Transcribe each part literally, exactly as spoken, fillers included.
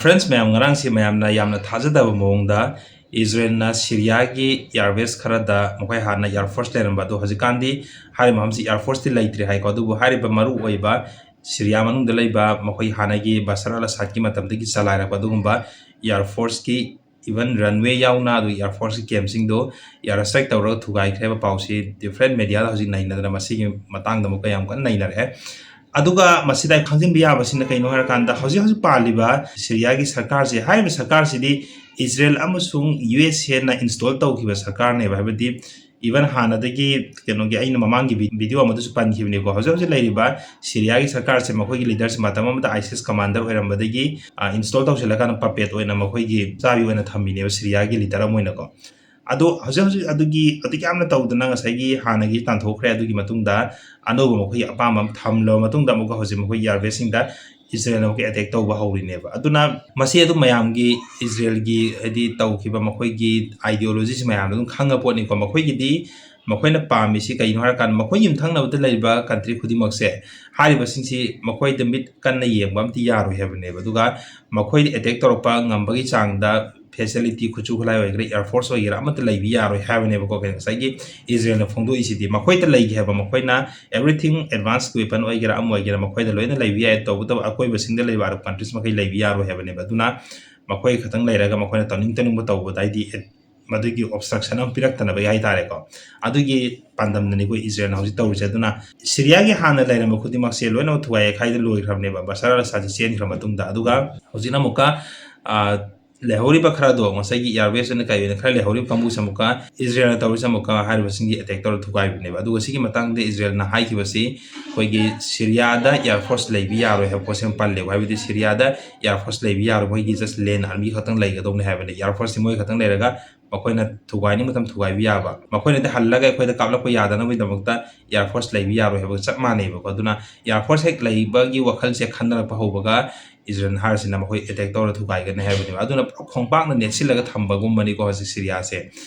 Friends ꯃꯌꯥꯝ, ꯉꯔꯥꯡꯁꯤ ꯃꯌꯥꯝꯅ ꯌꯥꯝꯅ ꯊꯥꯖꯗꯕ ꯃꯑꯣꯡꯗ ꯏꯖꯔꯦꯜꯅ ꯁꯤꯔꯤꯌꯥꯒꯤ air base ꯈꯔꯗ ꯃꯈꯣꯏ ꯍꯥꯟꯅ air force ꯂꯩꯔꯝꯕ ꯑꯗꯣ ꯍꯧꯖꯤꯛꯀꯥꯟꯗꯤ ꯍꯥꯏꯔꯤꯕ ꯃꯐꯝꯁꯤ air forceꯇꯤ ꯂꯩꯇ꯭ꯔꯦ ꯍꯥꯏꯀꯣ꯫ ꯑꯗꯨꯕꯨ ꯍꯥꯏꯔꯤꯕ ꯃꯔꯨ ꯑꯣꯏꯕ ꯁꯤꯔꯤꯌꯥ ꯃꯅꯨꯡꯗ ꯂꯩꯕ ꯃꯈꯣꯏ ꯍꯥꯟꯅꯒꯤ ꯕꯁꯥꯔ ꯑꯜ ꯑꯁꯥꯗꯀꯤ ꯃꯇꯝꯗꯒꯤ ꯆꯂꯥꯏꯔꯛꯄ ꯑꯗꯨꯒꯨꯝꯕ air forceꯀꯤ even runway ꯌꯥꯎꯅ ꯑꯗꯨꯒ air forceꯀꯤ campꯁꯤꯡꯗꯣ air strike ꯇꯧꯔꯒ ꯊꯨꯒꯥꯏꯈ꯭ꯔꯦ ꯍꯥꯏꯕ ꯄꯥꯎꯁꯤ different mediaꯗ ꯍꯧꯖꯤꯛ ꯅꯩꯅꯗꯅ ꯃꯁꯤꯒꯤ ꯃꯇꯥꯡꯗ ꯑꯃꯨꯛꯀ ꯌꯥꯝ ꯀꯟꯅ ꯅꯩꯅꯔꯛꯑꯦ꯫ ꯑꯗꯨꯒ ꯃꯁꯤꯗ ꯑꯩ ꯈꯪꯖꯤꯟꯕ ꯌꯥꯕꯁꯤꯅ ꯀꯩꯅꯣ ꯍꯥꯏꯔꯀꯥꯟꯗ ꯍꯧꯖꯤꯛ ꯍꯧꯖꯤꯛ ꯄꯥꯜꯂꯤꯕ ꯁꯤꯔꯤꯌꯥꯒꯤ ꯁꯔꯀꯥꯔꯁꯦ, ꯍꯥꯏꯔꯤꯕ ꯁꯔꯀꯥꯔꯁꯤꯗꯤ ꯏꯖꯔꯦꯜ ꯑꯃꯁꯨꯡ USAꯅ install ꯇꯧꯈꯤꯕ ꯁꯔꯀꯥꯔꯅꯦꯕ꯫ ꯍꯥꯏꯕꯗꯤ even ꯍꯥꯟꯅꯗꯒꯤ ꯀꯩꯅꯣꯒꯤ ꯑꯩꯅ ꯃꯃꯥꯡꯒꯤ ꯚꯤ-, video ꯑꯃꯗꯁꯨ ꯄꯟꯈꯤꯕꯅꯤꯀꯣ꯫ ꯍꯧꯖꯤꯛ ꯍꯧꯖꯤꯛ ꯂꯩꯔꯤꯕ ꯁꯤꯔꯤꯌꯥꯒꯤ ꯁꯔꯀꯥꯔꯁꯦ ꯃꯈꯣꯏꯒꯤ leaderꯁꯦ ꯃꯇꯝ ꯑꯃꯗ ISIS commander ꯑꯣꯏꯔꯝꯕꯗꯒꯤ, ꯑ, install ꯇꯧꯁꯤꯜꯂꯀꯥꯟꯗ puppet ꯑꯣꯏꯅ ꯃꯈꯣꯏꯒꯤ ꯆꯥꯕꯤ ꯑꯣꯏꯅ ꯊꯝꯃꯤꯅꯦꯕ ꯁꯤꯔꯤꯌꯥꯒꯤ leader ꯑꯃ ꯑꯣꯏꯅꯀꯣ꯫ ꯑꯗꯣ ꯍꯧꯖꯤꯛ ꯍꯧꯖꯤꯛ ꯑꯗꯨꯒꯤ ꯑꯗꯨꯛ ꯌꯥꯝꯅ ꯇꯧꯗꯅ ꯉꯁꯥꯏꯒꯤ ꯍꯥꯟꯅꯒꯤ ꯇꯥꯟꯊꯣꯛꯈ꯭ꯔꯦ꯫ ꯑꯗꯨꯒꯤ ꯃꯇꯨꯡꯗ ꯑꯅꯧꯕ ꯃꯈꯣꯏꯒꯤ ꯑꯄꯥꯝꯕ ꯑꯃ ꯊꯝꯂꯕ ꯃꯇꯨꯡꯗ ꯑꯃꯨꯛꯀ ꯍꯧꯖꯤꯛ ꯃꯈꯣꯏ air baseꯁꯤꯡꯗ ꯏꯖꯔꯦꯜꯅ ꯑꯃꯨꯛꯀ attack ꯇꯧꯕ ꯍꯧꯔꯤꯅꯦꯕ꯫ ꯑꯗꯨꯅ ꯃꯁꯤ ꯑꯗꯨꯝ ꯃꯌꯥꯝꯒꯤ ꯏꯖꯔꯦꯜꯒꯤ ꯍꯥꯏꯗꯤ ꯇꯧꯈꯤꯕ ꯃꯈꯣꯏꯒꯤ ideologyꯁꯤ ꯃꯌꯥꯝꯅ ꯑꯗꯨꯝ ꯈꯪꯉ ꯄꯣꯠꯅꯤꯀꯣ꯫ ꯃꯈꯣꯏꯒꯤꯗꯤ ꯃꯈꯣꯏꯅ ꯄꯥꯝꯃꯤꯁꯤ ꯀꯩꯅꯣ ꯍꯥꯏꯔꯀꯥꯟꯗ ꯃꯈꯣꯏ ꯌꯨꯝꯊꯪꯅꯕꯗ ꯂꯩꯔꯤꯕ country ꯈꯨꯗꯤꯡꯃꯛꯁꯦ ꯍꯥꯏꯔꯤꯕꯁꯤꯡꯁꯤ ꯃꯈꯣꯏꯗ ꯃꯤꯠ ꯀꯟꯅ ꯌꯦꯡꯕ ꯑꯝꯇ ꯌꯥꯔꯣꯏ ꯍꯥꯏꯕꯅꯦꯕ꯫ ꯑꯗꯨꯒ ꯃꯈꯣꯏꯗ attack ꯇꯧꯔꯛꯄ ꯉꯝꯕꯒꯤ ꯆꯥꯡꯗ facility ꯈꯨꯠꯁꯨ ꯈꯨꯠꯂꯥꯏ ꯑꯣꯏꯒꯦꯔꯥ air force ꯑꯣꯏꯒꯦꯔꯥ ꯑꯃꯠꯇ ꯂꯩꯕ ꯌꯥꯔꯣꯏ ꯍꯥꯏꯕꯅꯦꯕꯀꯣ꯫ ꯀꯩꯅꯣ ꯉꯁꯥꯏꯒꯤ ꯏꯖꯔꯦꯜꯅ ꯐꯣꯡꯗꯣꯛꯏꯁꯤꯗꯤ ꯃꯈꯣꯏꯗ ꯂꯩꯒꯦ ꯍꯥꯏꯕ ꯃꯈꯣꯏꯅ everything advanced weapon ꯑꯣꯏꯒꯦꯔꯥ ꯑꯃ ꯑꯣꯏꯒꯦꯔꯥ ꯃꯈꯣꯏꯗ ꯂꯣꯏꯅ ꯂꯩꯕ ꯌꯥꯏ꯫ ꯇꯧꯕꯇꯕꯨ ꯑꯀꯣꯏꯕꯁꯤꯡꯗ ꯂꯩꯕ Arab countries ꯃꯈꯩ ꯂꯩꯕ ꯌꯥꯔꯣꯏ ꯍꯥꯏꯕꯅꯦꯕ꯫ ꯑꯗꯨꯅ ꯃꯈꯣꯏ ꯈꯛꯇꯪ ꯂꯩꯔꯒ ꯃꯈꯣꯏꯅ ꯇꯧꯅꯤꯡ ꯇꯧꯅꯤꯡꯕ ꯇꯧꯕꯗ ꯍꯥꯏꯗꯤ ꯑꯦ-, ꯃꯗꯨꯒꯤ obstruction ꯑꯃ ꯄꯤꯔꯛꯇꯅꯕꯒꯤ ꯍꯥꯏꯇꯥꯔꯦꯀꯣ꯫ ꯑꯗꯨꯒꯤ ꯄꯥꯟꯗꯝꯗꯅꯤꯀꯣ ꯏꯖꯔꯦꯜꯅ ꯍꯧꯖꯤꯛ ꯇꯧꯔꯤꯁꯦ꯫ ꯑꯗꯨꯅ ꯁꯤꯔꯤꯌꯥꯒꯤ ꯍꯥꯟꯅ ꯂꯩꯔꯝꯕ ꯈꯨꯗꯤꯡꯃꯛꯁꯦ ꯂꯣꯏꯅꯃꯛ ꯊꯨꯒꯥꯏ ꯌꯩꯈꯥꯏꯗ ꯂꯣꯏꯈ꯭ꯔꯕꯅꯦꯕ ꯕꯁꯥꯔ ꯑꯜ ꯑꯁꯥꯗꯁꯤ ꯆꯦꯟꯈ꯭ꯔ ꯃꯇꯨꯡꯗ꯫ ꯑꯗꯨꯒ ꯍꯧꯖꯤꯛꯅ ꯑꯃꯨꯛꯀ, ꯑ, ꯂꯩꯍꯧꯔꯤꯕ ꯈꯔꯗꯣ ꯉꯁꯥꯏꯒꯤ air baseꯅ ꯀꯩ ꯑꯣꯏꯅ ꯈꯔ ꯂꯩꯍꯧꯔꯤꯕ ꯀꯥꯡꯕꯨꯁꯦ ꯑꯃꯨꯛꯀ ꯏꯖꯔꯦꯜꯅ ꯇꯧꯔꯤꯁꯦ ꯑꯃꯨꯛꯀ ꯍꯥꯏꯔꯤꯕꯁꯤꯡꯒꯤ attack ꯇꯧꯔ ꯊꯨꯒꯥꯏꯕꯅꯦꯕ꯫ ꯑꯗꯨꯒ ꯁꯤꯒꯤ ꯃꯇꯥꯡꯗ ꯏꯖꯔꯦꯜꯅ ꯍꯥꯏꯈꯤꯕꯁꯤ ꯑꯩꯈꯣꯏꯒꯤ ꯁꯤꯔꯤꯌꯥꯗ air force ꯂꯩꯕ ꯌꯥꯔꯣꯏ ꯍꯥꯏꯕ ꯄꯣꯠꯁꯦ ꯑꯃ ꯄꯜꯂꯦꯕ꯫ ꯍꯥꯏꯕꯗꯤ ꯁꯤꯔꯤꯌꯥꯗ air force ꯂꯩꯕ ꯌꯥꯔꯣꯏ, ꯃꯣꯏꯒꯤ just land army ꯈꯛꯇꯪ ꯂꯩꯒꯗꯧꯕꯅꯤ ꯍꯥꯏꯕꯅꯤ꯫ Air forceꯁꯤ ꯃꯣꯏ ꯈꯛꯇꯪ ꯂꯩꯔꯒ ꯃꯈꯣꯏꯅ ꯊꯨꯒꯥꯏꯅꯤꯡꯕ ꯃꯇꯝ ꯊꯨꯒꯥꯏꯕ ꯌꯥꯕ, ꯃꯈꯣꯏꯅꯗꯤ ꯍꯜꯂꯒ ꯑꯩꯈꯣꯏꯗ ꯀꯥꯞꯂꯛꯄ ꯌꯥꯗꯅꯕꯒꯤꯗꯃꯛꯇ air force ꯂꯩꯕ ꯌꯥꯔꯣꯏ ꯍꯥꯏꯕꯒ ꯆꯞ ꯃꯥꯟꯅꯩꯕꯀꯣ꯫ ꯑꯗꯨꯅ air force ꯍꯦꯛ ꯂꯩꯕꯒꯤ ꯋꯥꯈꯜꯁꯦ ꯈꯟꯅꯔꯛꯄ ꯍꯧꯕꯒ ꯏꯖꯔꯦꯜ ꯍꯥꯏꯔꯤꯁꯤꯅ ꯃꯈꯣꯏ attack ꯇꯧꯔ ꯊꯨꯒꯥꯏꯒꯅꯤ ꯍꯥꯏꯕꯅꯦꯕ꯫ ꯑꯗꯨꯅ ꯄꯨꯔꯥ ꯈꯣꯡꯄꯥꯛꯅ ꯅꯦꯠꯁꯤꯜꯂꯒ ꯊꯝꯕꯒꯨꯝꯕꯅꯤꯀꯣ ꯍꯧꯖꯤꯛ ꯁꯤꯔꯤꯌꯥꯁꯦ꯫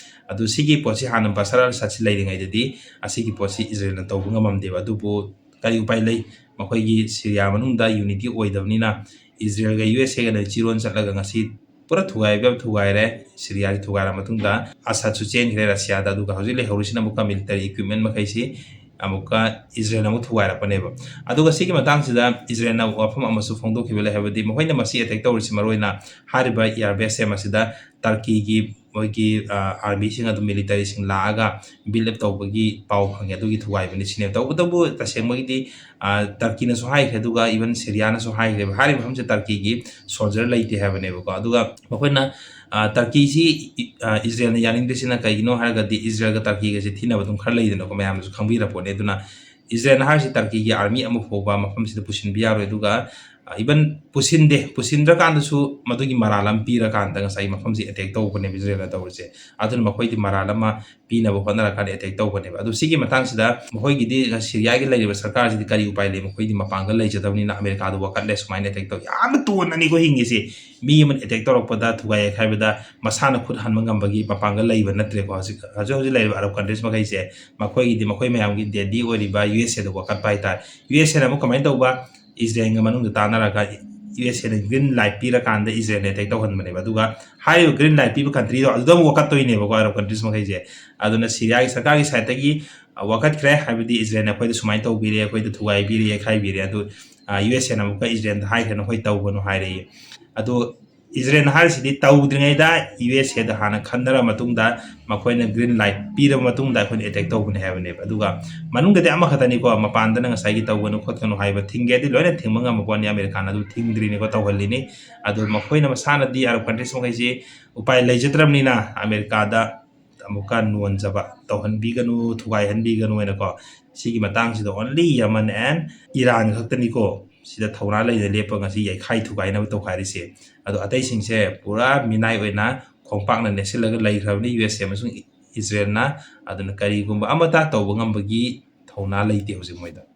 ꯑꯗꯨ ꯁꯤꯒꯤ ꯄꯣꯠꯁꯤ ꯍꯥꯟꯅ ꯕꯁꯥꯔ ꯑꯜ ꯑꯁꯥꯗꯁꯤ ꯂꯩꯔꯤꯉꯩꯗꯗꯤ ꯑꯁꯤꯒꯤ ꯄꯣꯠꯁꯤ ꯏꯖꯔꯦꯜꯅ ꯇꯧꯕ ꯉꯝꯃꯝꯗꯦꯕ꯫ ꯑꯗꯨꯕꯨ ꯀꯔꯤ ꯎꯄꯥꯏ ꯂꯩ? ꯃꯈꯣꯏꯒꯤ ꯁꯤꯔꯤꯌꯥ ꯃꯅꯨꯡꯗ unity ꯑꯣꯏꯗꯕꯅꯤꯅ ꯏꯖꯔꯦꯜꯒ ꯌꯨ ꯑꯦꯁ ꯑꯦꯒꯅ ꯆꯤꯔꯣꯟ ꯆꯠꯂꯒ ꯉꯁꯤ ꯄꯨꯔꯥ ꯊꯨꯒꯥꯏꯕ ꯊꯨꯒꯥꯏꯔꯦ꯫ ꯁꯤꯔꯤꯌꯥꯁꯤ ꯊꯨꯒꯥꯏꯔ ꯃꯇꯨꯡꯗ ꯑꯁꯥꯗꯁꯨ ꯆꯦꯟꯈ꯭ꯔꯦ ꯔꯁꯤꯌꯥꯗ꯫ ꯑꯗꯨꯒ ꯍꯧꯖꯤꯛ ꯂꯩꯍꯧꯔꯤꯁꯤꯅ ꯑꯃꯨꯛꯀ ꯃꯤꯂꯤꯇꯔꯤ ꯏꯀ꯭ꯋꯤꯞꯃꯦꯟ ꯃꯈꯩꯁꯤ ꯑꯃꯨꯛꯀ ꯏꯖꯔꯦꯜꯅ ꯑꯃꯨꯛ ꯊꯨꯒꯥꯏꯔꯛꯄꯅꯦꯕ꯫ ꯑꯗꯨꯒ ꯁꯤꯒꯤ ꯃꯇꯥꯡꯁꯤꯗ ꯏꯖꯔꯦꯜꯅ ꯋꯥꯐꯝ ꯑꯃꯁꯨ ꯐꯣꯡꯗꯣꯛꯈꯤꯕ ꯂꯩ, ꯍꯥꯏꯕꯗꯤ ꯃꯈꯣꯏꯅ ꯃꯁꯤ ꯑꯦꯇꯦꯛ ꯇꯧꯔꯤꯁꯤ ꯃꯔꯨꯑꯣꯏꯅ ꯍꯥꯏꯔꯤꯕ ꯏꯌꯥꯔ ꯕꯦꯁ ꯁꯦꯝ ꯑꯁꯤꯗ ꯇꯔꯀꯤꯒꯤ ꯃꯣꯏꯒꯤ, ꯑ, ꯑꯥꯔꯃꯤꯁꯤꯡ ꯑꯗꯨ, ꯃꯤꯂꯤꯇꯔꯤꯁꯤꯡ ꯂꯥꯛꯑꯒ ꯕꯤꯜ ꯑꯞ ꯇꯧꯕꯒꯤ ꯄꯥꯎ ꯐꯪꯉꯦ, ꯑꯗꯨꯒꯤ ꯊꯨꯒꯥꯏꯕꯅꯤ ꯁꯤꯅꯦꯕ꯫ ꯇꯧꯕꯇꯕꯨ ꯇꯁꯦꯡꯕꯒꯤꯗꯤ, ꯑ, ꯇꯔꯀꯤꯅꯁꯨ ꯍꯥꯏꯈ꯭ꯔꯦ, ꯑꯗꯨꯒ ꯏꯚꯟ ꯁꯤꯔꯤꯌꯥꯅꯁꯨ ꯍꯥꯏꯈ꯭ꯔꯦꯕ꯫ ꯍꯥꯏꯔꯤꯕ ꯃꯐꯝꯁꯦ ꯇꯔꯀꯤꯒꯤ ꯁꯣꯜꯖꯔ ꯂꯩꯇꯦ ꯍꯥꯏꯕꯅꯦꯕꯀꯣ꯫ ꯑꯗꯨꯒ ꯃꯈꯣꯏꯅ, ꯑ, ꯇꯔꯀꯤꯁꯤ ꯏ-, ꯑ, ꯏꯖꯔꯦꯜꯅ ꯌꯥꯅꯤꯡꯗ꯭ꯔꯤꯁꯤꯅ ꯀꯩꯒꯤꯅꯣ ꯍꯥꯏꯔꯒꯗꯤ ꯏꯖꯔꯦꯜꯒ ꯇꯔꯀꯤꯒꯁꯦ ꯊꯤꯅꯕ ꯑꯗꯨꯝ ꯈꯔ ꯂꯩꯗꯅꯀꯣ, ꯃꯌꯥꯝꯅꯁꯨ ꯈꯪꯕꯤꯔꯄꯣꯠꯅꯤ꯫ ꯑꯗꯨꯅ ꯏꯖꯔꯦꯜꯅ ꯍꯥꯏꯔꯤꯁꯤ ꯇꯔꯀꯤꯒꯤ ꯑꯥꯔꯃꯤ ꯑꯃ ꯐꯥꯎꯕ ꯃꯐꯝꯁꯤꯗ ꯄꯨꯁꯤꯟꯕ ꯌꯥꯔꯣꯏ꯫ ꯑꯗꯨꯒ, ꯑ, ꯏꯚꯟ ꯄꯨꯁꯤꯟꯗꯦ, ꯄꯨꯁꯤꯟꯗ꯭ꯔꯀꯥꯟꯗꯁꯨ ꯃꯗꯨꯒꯤ ꯃꯔꯥꯜ ꯑꯃ ꯄꯤꯔꯀꯥꯟꯗ ꯉꯁꯥꯏꯒꯤ ꯃꯐꯝꯁꯤ ꯑꯦꯇꯦꯛ ꯇꯧꯕꯅꯦꯕ ꯏꯖꯔꯦꯜꯅ ꯇꯧꯔꯤꯁꯦ꯫ ꯑꯗꯨꯅ ꯃꯈꯣꯏꯗꯤ ꯃꯔꯥꯜ ꯑꯃ ꯄꯤꯅꯕ ꯍꯣꯠꯅꯔꯀꯥꯟꯗ ꯑꯦꯇꯦꯛ ꯇꯧꯕꯅꯦꯕ꯫ ꯑꯗꯨ ꯁꯤꯒꯤ ꯃꯇꯥꯡꯁꯤꯗ ꯃꯈꯣꯏꯒꯤꯗꯤ ꯁꯤꯔꯤꯌꯥꯒꯤ ꯂꯩꯔꯤꯕ ꯁꯔꯀꯥꯔꯁꯤꯗꯤ ꯀꯔꯤ ꯎꯄꯥꯏ ꯂꯩ? ꯃꯈꯣꯏꯗꯤ ꯃꯄꯥꯡꯒꯜ ꯂꯩꯖꯗꯕꯅꯤꯅ ꯑꯃꯦꯔꯤꯀꯥꯗ ꯋꯥꯀꯠꯂꯦ, ꯁꯨꯃꯥꯏꯅ ꯑꯦꯇꯦꯛ ꯇꯧ꯫ ꯌꯥꯝꯅ ꯇꯣꯟꯅꯅꯤꯀꯣ ꯍꯤꯡꯉꯤꯁꯤ꯫ ꯃꯤ ꯑꯃꯅ ꯑꯦꯇꯦꯛ ꯇꯧꯔꯛꯄꯗ, ꯊꯨꯒꯥꯏ ꯌꯩꯈꯥꯏꯕꯗ ꯃꯁꯥꯅ ꯈꯨꯠ ꯍꯟꯕ ꯉꯝꯕꯒꯤ ꯃꯄꯥꯡꯒꯜ ꯂꯩꯕ ꯅꯠꯇ꯭ꯔꯦꯀꯣ꯫ ꯍꯧꯖꯤꯛ, ꯍꯧꯖꯤꯛ, ꯍꯧꯖꯤꯛ ꯂꯩꯔꯤꯕ ꯑꯔꯕ ꯀꯟꯇ꯭ꯔꯤꯁ ꯃꯈꯩꯁꯦ, ꯃꯈꯣꯏꯒꯤꯗꯤ ꯃꯈꯣꯏ ꯃꯌꯥꯝꯒꯤ ꯗꯦꯗꯤ ꯑꯣꯏꯔꯤꯕ ꯌꯨ ꯑꯦꯁ ꯑꯦꯗ ꯋꯥꯀꯠꯄ ꯍꯥꯏꯇꯥꯔꯦ꯫ ꯌꯨ ꯑꯦꯁ ꯑꯦꯅ ꯑꯃꯨꯛ ꯀꯃꯥꯏꯅ ꯇꯧꯕ? ꯏꯖꯔꯦꯜꯒ ꯃꯅꯨꯡꯗ ꯇꯥꯟꯅꯔꯒ ꯌꯨ ꯑꯦꯁ ꯑꯦꯅ ꯒ꯭ꯔꯤꯟ ꯂꯥꯏꯠ ꯄꯤꯔꯀꯥꯟꯗ ꯏꯖꯔꯦꯜꯅ ꯑꯦꯇꯦꯛ ꯇꯧꯍꯟꯕꯅꯦꯕ꯫ ꯑꯗꯨꯒ ꯍꯥꯏꯔꯤꯕ ꯒ꯭ꯔꯤꯟ ꯂꯥꯏꯠ ꯄꯤꯕ ꯀꯟꯇ꯭ꯔꯤꯗꯣ ꯑꯗꯨꯗ ꯑꯃꯨꯛ ꯋꯥꯀꯠꯇꯣꯏꯅꯦꯕꯀꯣ, ꯑꯔꯕ ꯀꯟꯇ꯭ꯔꯤꯁ ꯃꯈꯩꯁꯦ꯫ ꯑꯗꯨꯅ ꯁꯤꯔꯤꯌꯥꯒꯤ ꯁꯔꯀꯥꯔꯒꯤ ꯁꯥꯏꯠꯇꯒꯤ, ꯑ, ꯋꯥꯀꯠꯈ꯭ꯔꯦ, ꯍꯥꯏꯕꯗꯤ ꯏꯖꯔꯦꯜꯅ ꯑꯩꯈꯣꯏꯗ ꯁꯨꯃꯥꯏꯅ ꯇꯧꯕꯤꯔꯦ, ꯑꯩꯈꯣꯏꯗ ꯊꯨꯒꯥꯏꯕꯤꯔꯦ, ꯌꯩꯈꯥꯏꯕꯤꯔꯦ꯫ ꯑꯗꯨ, ꯑ, ꯌꯨ ꯑꯦꯁ ꯑꯦꯅ ꯑꯃꯨꯛꯀ ꯏꯖꯔꯦꯜꯗ ꯍꯥꯏꯈ꯭ꯔꯦ, "ꯅꯈꯣꯏ ꯇꯧꯒꯅꯨ" ꯍꯥꯏꯔꯛꯏ꯫ ꯑꯗꯨ ꯏꯖꯔꯦꯜꯅ ꯍꯥꯏꯔꯤꯁꯤꯗꯤ ꯇꯧꯗ꯭ꯔꯤꯉꯩꯗ ꯌꯨ ꯑꯦꯁ ꯑꯦꯗ ꯍꯥꯟꯅ ꯈꯟꯅꯔ ꯃꯇꯨꯡꯗ, ꯃꯈꯣꯏꯅ ꯒ꯭ꯔꯤꯟ ꯂꯥꯏꯠ ꯄꯤꯔꯕ ꯃꯇꯨꯡꯗ ꯑꯩꯈꯣꯏꯅ ꯑꯦꯇꯦꯛ ꯇꯧꯕꯅꯦ ꯍꯥꯏꯕꯅꯦꯕ꯫ ꯑꯗꯨꯒ ꯃꯅꯨꯡꯗꯗꯤ ꯑꯃꯈꯛꯇꯅꯤꯀꯣ, ꯃꯄꯥꯟꯗꯅ ꯉꯁꯥꯏꯒꯤ ꯇꯧꯒꯅꯨ ꯈꯣꯠꯀꯅꯨ ꯍꯥꯏꯕ, ꯊꯤꯡꯒꯦꯗꯤ ꯂꯣꯏꯅ ꯊꯤꯡꯕ ꯉꯝꯕ ꯄꯣꯠꯅꯤ, ꯑꯃꯦꯔꯤꯀꯥꯅ ꯑꯗꯨ ꯊꯤꯡꯗ꯭ꯔꯤꯅꯤꯀꯣ, ꯇꯧꯍꯜꯂꯤꯅꯤ꯫ ꯑꯗꯨ ꯃꯈꯣꯏꯅ ꯃꯁꯥꯅꯗꯤ, ꯑꯔꯕ ꯀꯟꯇ꯭ꯔꯤꯁ ꯃꯈꯩꯁꯤ ꯎꯄꯥꯏ ꯂꯩꯖꯗ꯭ꯔꯕꯅꯤꯅ ꯑꯃꯦꯔꯤꯀꯥꯗ ꯑꯃꯨꯛꯀ ꯅꯣꯟꯖꯕ, "ꯇꯧꯍꯟꯕꯤꯒꯅꯨ, ꯊꯨꯒꯥꯏꯍꯟꯕꯤꯒꯅꯨ" ꯍꯥꯏꯅꯀꯣ꯫ ꯁꯤꯒꯤ ꯃꯇꯥꯡꯁꯤꯗ only ꯌꯃꯟ and ꯏꯔꯥꯟ ꯈꯛꯇꯅꯤꯀꯣ ꯁꯤꯗ ꯊꯧꯅꯥ ꯂꯩꯅ ꯂꯦꯞꯄ ꯉꯁꯤ ꯌꯩꯈꯥꯏ ꯊꯨꯒꯥꯏꯅꯕ ꯇꯧꯈꯥꯏꯔꯤꯁꯦ꯫ ꯑꯗꯣ ꯑꯇꯩꯁꯤꯡꯁꯦ ꯄꯨꯔꯥ ꯃꯤꯅꯥꯏ ꯑꯣꯏꯅ ꯈꯣꯡꯄꯥꯛꯅ ꯅꯦꯠꯁꯤꯜꯂꯒ ꯂꯩꯈ꯭ꯔꯕꯅꯤ ꯌꯨ ꯑꯦꯁ ꯑꯦ ꯑꯃꯁꯨꯡ ꯏꯖꯔꯦꯜꯅ꯫ ꯑꯗꯨꯅ ꯀꯔꯤꯒꯨꯝꯕ ꯑꯃꯠꯇ ꯇꯧꯕ ꯉꯝꯕꯒꯤ ꯊꯧꯅꯥ ꯂꯩꯇꯦ ꯍꯧꯖꯤꯛ ꯃꯣꯏꯗ꯫